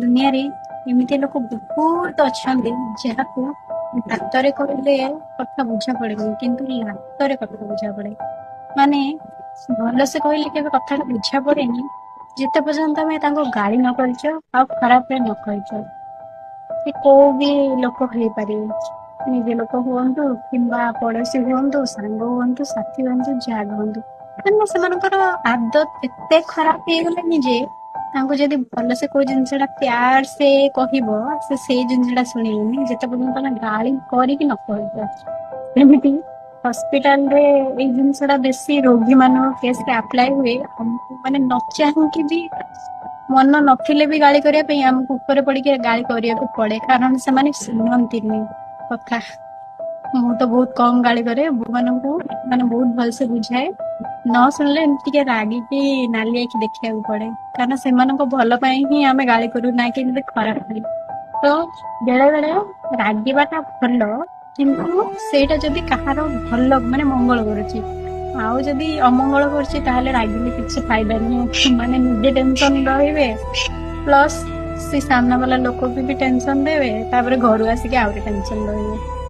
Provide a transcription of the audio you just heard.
ଦୁନିଆରେ ଏମିତି ଲୋକ ବହୁତ ଅଛନ୍ତି, ଯାହାକୁ ହାତରେ କହିଲେ କଥା ବୁଝା ପଡେନି, କିନ୍ତୁ ଲାତରେ କଥା ବୁଝା ପଡେ। ମାନେ ଭଲସେ କହିଲେ କେବେ କଥାଟା ବୁଝା ପଡେନି, ଯେତେ ପର୍ଯ୍ୟନ୍ତ ତମେ ତାଙ୍କୁ ଗାଳି ନ କରିଛ ଆଉ ଖରାପରେ ନ କହିଛ। ସେ କୋଉ ବି ଲୋକ ହେଇପାରିବେ, ନିଜ ଲୋକ ହୁଅନ୍ତୁ କିମ୍ବା ପଡୋଶୀ ହୁଅନ୍ତୁ, ସାଙ୍ଗ ହୁଅନ୍ତୁ, ସାଥି ହୁଅନ୍ତୁ, ଯାହା ବି ହୁଅନ୍ତୁ। ମାନେ ସେମାନଙ୍କର ଆଦତ ଏତେ ଖରାପ ହେଇଗଲାଣି ଯେ ତାଙ୍କୁ ଯଦି ଭଲସେ କୋଉ ଜିନିଷ ଟା ପ୍ୟାର ସେ କହିବ, ସେ ସେଇ ଜିନିଷ ଟା ଶୁଣିବେନି, ଯେତେ ପର୍ଯ୍ୟନ୍ତ ତମେ ଗାଳି କରିକି ନ କହିଛ। ସେମିତି ହସ୍ପିଟାଲରେ ଏଇ ଜିନିଷ ଟା ବେଶୀ ରୋଗୀ ମାନଙ୍କ କେସରେ ଆପ୍ଲାଏ ହୁଏ। ଆମକୁ ମାନେ ନ ଚାହିଁକି ବି, ମନ ନଥିଲେ ବି ଗାଳି କରିବା ପାଇଁ ଆମକୁ ଉପରେ ପଡିକି ଗାଳି କରିବାକୁ ପଡେ, କାରଣ ସେମାନେ ଶୁଣନ୍ତିନି କଥା। ମୁଁ ତ ବହୁତ କମ ଗାଳି କରେ ମାନଙ୍କୁ, ମାନେ ବହୁତ ଭଲସେ ବୁଝାଏ। ନ ଶୁଣିଲେ ଏମିତି ଟିକେ ରାଗିକି ନାଲି ଆଖି ଦେଖିବାକୁ ପଡେ, କାରଣ ସେମାନଙ୍କ ଭଲ ପାଇଁ ହିଁ ଆମେ ଗାଳି କରୁ, ନା କି ଏମିତି ଖରାପ ପାଇଁ। ତ ବେଳେ ବେଳେ ରାଗିବାଟା ଭଲ, କିନ୍ତୁ ସେଇଟା ଯଦି କାହାର ଭଲ ମାନେ ମଙ୍ଗଳ କରୁଛି। ଆଉ ଯଦି ଅମଙ୍ଗଳ କରୁଛି, ତାହେଲେ ରାଗିଲେ କିଛି ଫାଇଦା ନୁହେଁ। ମାନେ ନିଜେ ଟେନସନ ରହିବେ, ପ୍ଲସ ସେ ସାମ୍ନା ବାଲା ଲୋକକୁ ବି ଟେନସନ ଦେବେ, ତାପରେ ଘରୁ ଆସିକି ଆହୁରି ଟେନସନ ରହିବେ।